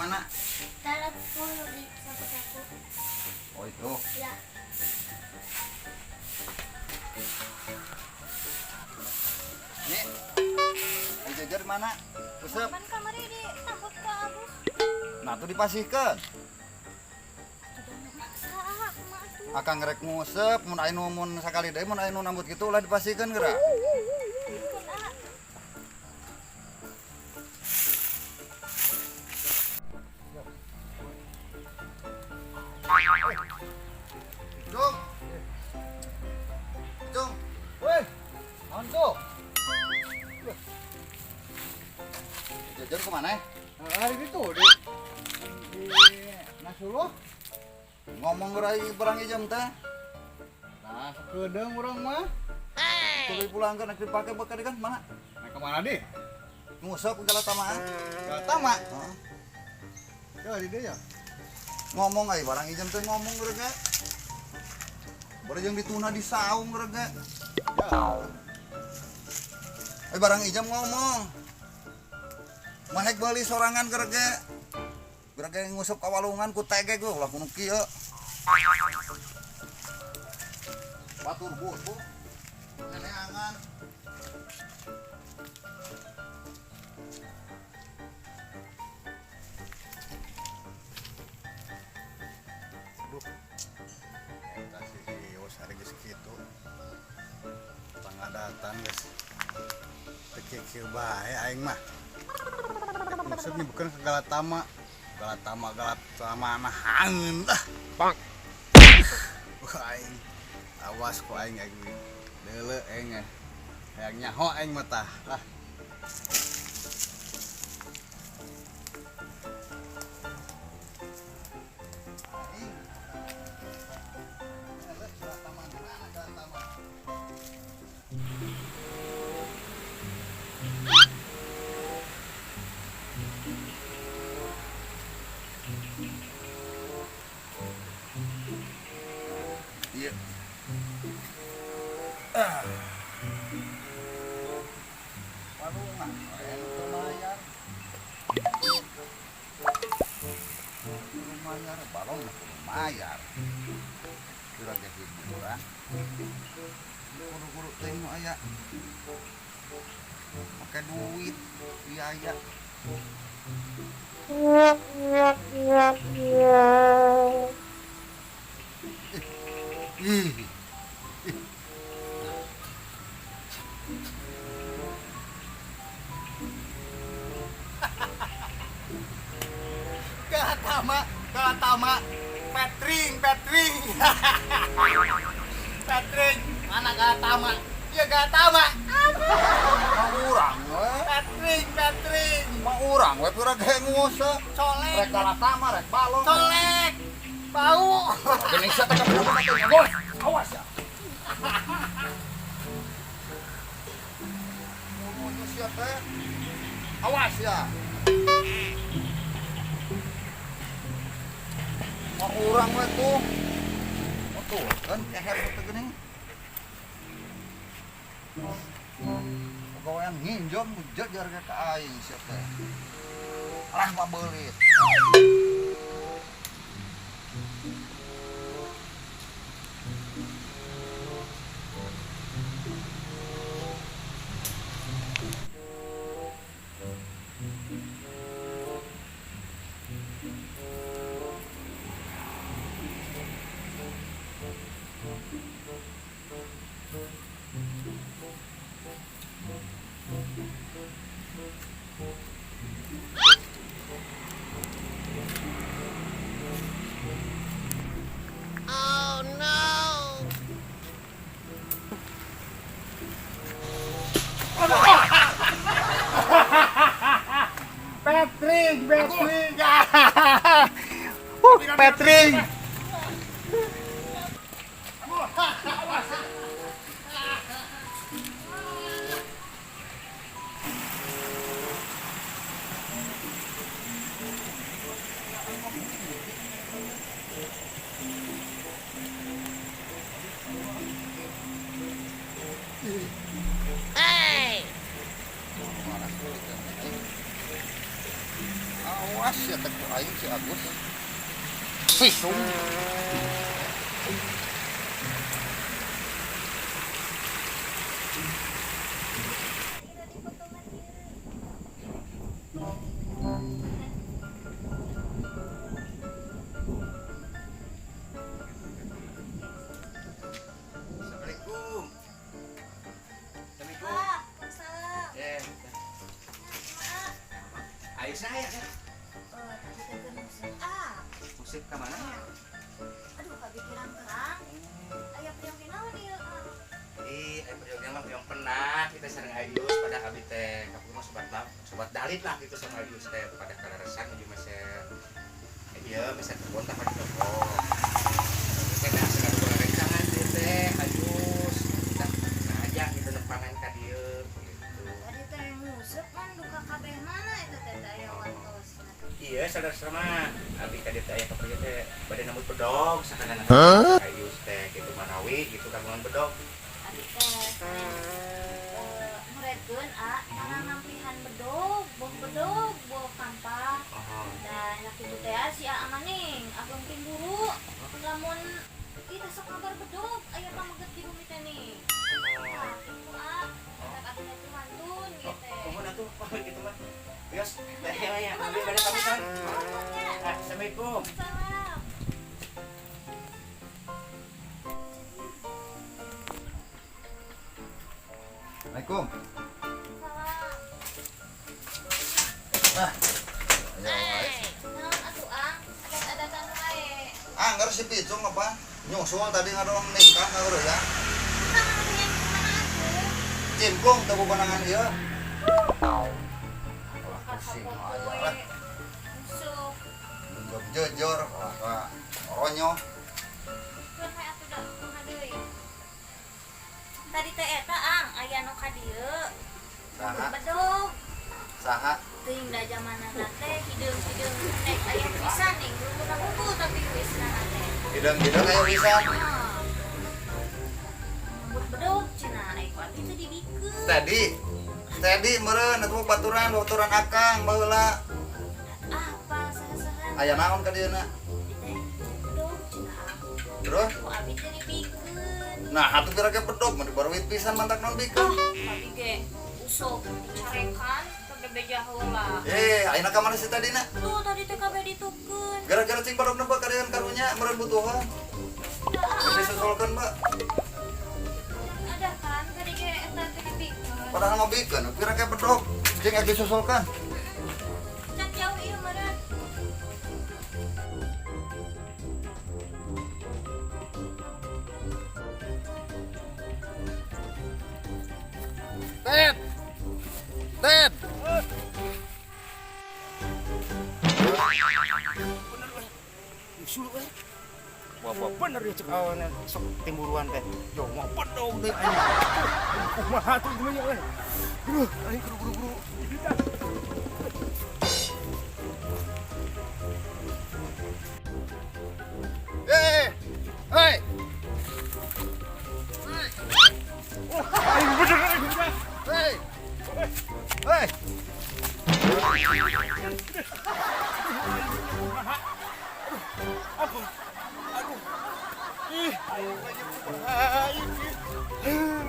mana? Taruh 10 di saku-saku. Oh, itu. Ya. Nih. Ai Jejer mana? Usep. Pan kamari ditambut ke Agus. Nah, tuh dipasihkeun. Atuh da maksa ah, kumaha atuh. Akang rek ngusep, mun aya nu mun sakali deui mun aya nu nambut kitu ulah dipasihkeun geura. Pun ah. Cung. Cung. Weh, naon tuh? Jejer kemana? Hari itu di Nasuluh. Ngomong geura barang ijem teh. Nah, sakedeung urang mah. Tuluy pulangkeun rek dipake bekal kan mana? Nah, kemana deh? Ngusep ke Galatama. Galatama. Heeh. Ya, di dieu ya. Ngomong ai barang ijem teh ngomong geura ge. Bari jeung dituna di saung geura ge. Ya. Eh barang ijem ngomong. Mahek beuli sorangan geura ge. Geura ge ngusep ka walungan ku tegek we ulah kudu kieu. Batur bu. Neneangan. Aduh. Eta si Ius hari geus kitu. Pangadatan geus. Teu kieu bae aing mah. Rek nguseup nyebutkeun ke Galatama. Galatama Galatama nahangeun ah. Bang. Wah, aing. Awas ku aing aing. Deuleu aing. Hayang nyaho aing mah tah. Lah. Aing. Galatama mana Galatama? Iya. Ah. Walungan, aya nu teu mayar. Kudu mayar, balong mah kudu mayar. Kira ge hiburan. Kudu-kudu teh nu aya. Make duit, biaya. Ih. Ih. Galatama, Galatama, Petring, Petring. Petring, mana Galatama? Iya Galatama. Mah urang we. Petring, Petring. Mah urang we pura ge nguseup. Colek. Rek Galatama, rek balong. Colek. Bau. Geuning sia teh kamu teh, Bos. Awas ya. Ngomong sia teh. Awas ya. Mah urang we tuh. Oh tuh, kan keher teh geuning. Pegawaian nginjom jejer ke ka aing sia teh. Alah pabeulit. Petring, Petring. Petring. Awas. Dirampas ya teh ku aing si Agus. Visum. Assalamualaikum. Assalamualaikum. Ah, Waalaikumsalam. Eh, Kumaha? ayo saya ya. Eh, tadi teh keur nguseup ah. Musik ke mana ya? Aduh, kapikiran terang. Aya priyogi naon ieu? Ah? Ih, ayo perjogian mah yang penat kita sareng Ayus pada abi teh kamu mah sobat lam, sobat dalit lah gitu sama Ayus teh pada kaleresan menuju meser. Iya, meser kebon tah di toko. Teh dah segala rencangan teh teh Ayus. Tah, nah aja gitu nepangan ka dieu gitu. Tadi teh nguseup kan duka kabeh mana eta teh teh aya wantos. Iya, saudara mah abi ka dieu teh aya kapergi teh bade nambut bedog sakadana Ayus teh gitu manawi gitu kagungan bedog. Abi teh muridkeun ah karena nampihan bedog, boh bedog, boh kampah. Oh. Dan nya kitu teh ah, si Aa maning, agung ping guru. Lamun kita sok kabar bedog, aya pameget di bumi teh nih. Nah, kitu ah, tak abi teh mantun gitu teh. Kumaha atuh, oh gitu mah. Bios, teh ya, abi bade pamitan. Oh, ya. Ah, Assalamualaikum. Salam. Assalamualaikum. Salam. Ah. Ayo wae. Naon atuh ang? Adat-adatan wae. Anggar si Picung apa? Nyusul tadi ngadong nikah ngeureun ya. Kumaha yang kumaha atuh? Cimplung teu bobanangan ieu. Aduh, Pusing kapok aya we. lah. Musuh. Njog jejor, wah ronyo. Keun we atuh da kumaha deui. Tadi teh eta ang aya nu ka dieu. Saha? Bedog. Saha? Teuing da zamanana teh hideung-hideung nek aya pisan ning guruna unggul tapi wisna teh. Hideung-hideung aya wisan. Ah. Nambut bedog cenah ai ku abi teh dibikeun. Tadi tadi meureun atuh baturan baturan akang baheula. Apa saha-saha Aya naon ka dieuna? Tadi teh bedog cenah. Terus Ku abi teh dibikeun. nah atuh kira ge bedog mah dibaruit pisan mantak non bikeun. Abi ge usuk dicarekan ke beja heula. Eh, ayeuna ka mana si tadina? Tuh tadi teh kabeh ditukeun. Gara-gara cing bedogna bae kadean karunya meureun butuhan. Disusulkeun, Mbak. Ada kan tadi ge eta teh dibikeun. Padahal mau bikeun, kira ge bedog. Cing aya disusulkeun. Can jauh ieu meureun. Ted. Ted. Sulu eh. Wah, wah, bener ya cek aweuna sok timburuan teh. Yo mau bedog deui anjing. Kumaha tuh gimana euy. Aduh, aing kudu buru-buru. Eh. Hei. Aing bener aing bener. Hei. Hei. Aku aduh. Ih, aing kumaha ieu.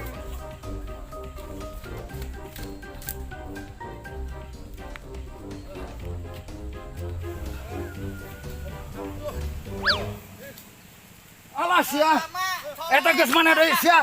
Alas ya. Eta geus mana deui sia?